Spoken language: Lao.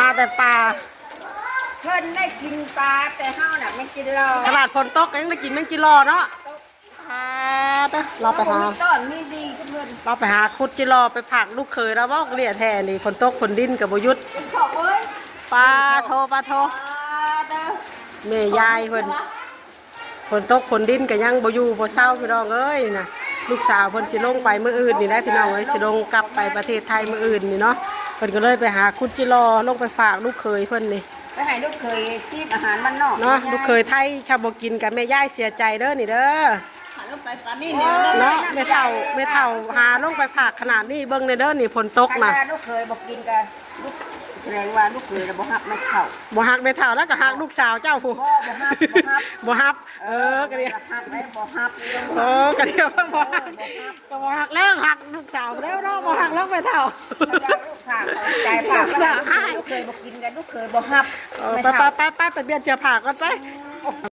າແຕ່ປ່າ ເພິ່ນໄດ້ກິນປາ ແຕ່ເຮົານະແມ່ນກິນລໍ ຂະໜາດຝົນຕົກກໍຍັງໄດ້ກິນແມງຈີ່ລໍເນາະ. ອ່າ ເດີ ເຮົາໄປຫາ ມີຕ້ອນມີດີກັບເພິ່ນ ເຮົາໄປຫາຂຸດຈີ່ລໍໄປຝາກລູກເຂີຍລາວບໍ ເລຍແທ້ນີ້ ຝົນຕົກຝົນດິນກໍບໍ່ຢຸດ ເປັນຂອບເອີຍ ປາໂທ ປາໂທ ປາເດີ ແມ່ຍາຍເພິ່ນ ຝົນຕົກຝົນດິນກໍຍັງບໍ່ຢູ່ບໍ່ເຊົາ ພີ່ນ້ອງເອີຍນະ. ລູກສາວເພິ່ນຊິລົງໄປມື້ອື່ນນີ້ແຫຼະ ພີ່ນ້ອງເອີຍ ຊິລົງກັບໄປປະເທດໄທມື້ອື່ນນີ້ເນາະ. ເພິ່ນກໍເລີຍໄປຫາຂຸດຈີ່ລໍ ລົງໄປຝາກລູກເຂີຍເພິ່ນນີ້ ໄປໃຫ້ລູກເຂີຍຊີບອາຫານບ້ານນອກເນາະ. ລູກເຂີຍໄທຖ້າບໍ່ກິນກໍແມ່ຍາຍເສຍໃຈເດີນີ້ເດີ ຫາລົງໄປປານນີ້ເນາະ. ແມ່ເຖົ້າ ແມ່ເຖົ້າຫາລົງໄປຝາກຂະໜາດນີ້ ເບິ່ງແດ່ເດີນີ້ ຝົນຕົກນະ. ຄັນວ່າລູກເຂີຍບໍ່ກິນກໍ ລູກ ແສດງວ່າລູກເຂີຍລະບໍ່ຮັກແມ່ເຖົ້າ ບໍ່ຮັກແມ່ເຖົ້າ ລະກໍຮັກລູກສາວເຈົ້າພຸ້ນ ບໍ່ ບໍ່ຮັກ ບໍ່ຮັກ ບໍ່ຮັກ. ເອີ ກໍດຽວ ຮັກໄດ້ບໍ່ຮັກ ເອີ ກໍດຽວວ່າບໍ່ຮັກ ເອີ ບໍ່ຮັກ ກໍບໍ່ຮັກແລ້ວ ຮັກລູກສາວແລ້ວເນາະ ບໍ່ຮັກແລ້ວແມ່ເຖົ້າ. ຄັນວ່າລູກຝາກເອົາໃຈຝາກ ລູກສາວ ລູກເຂີຍບໍ່ກິນກັນ ລູກເຂີຍບໍ່ຮັບ ເອີ ໄປ ແມ່ເຖົ້າ ໄປ ໄປ ໄປ ໄປປ່ຽນເສື້ອຜ້າກ່ອນໄປ.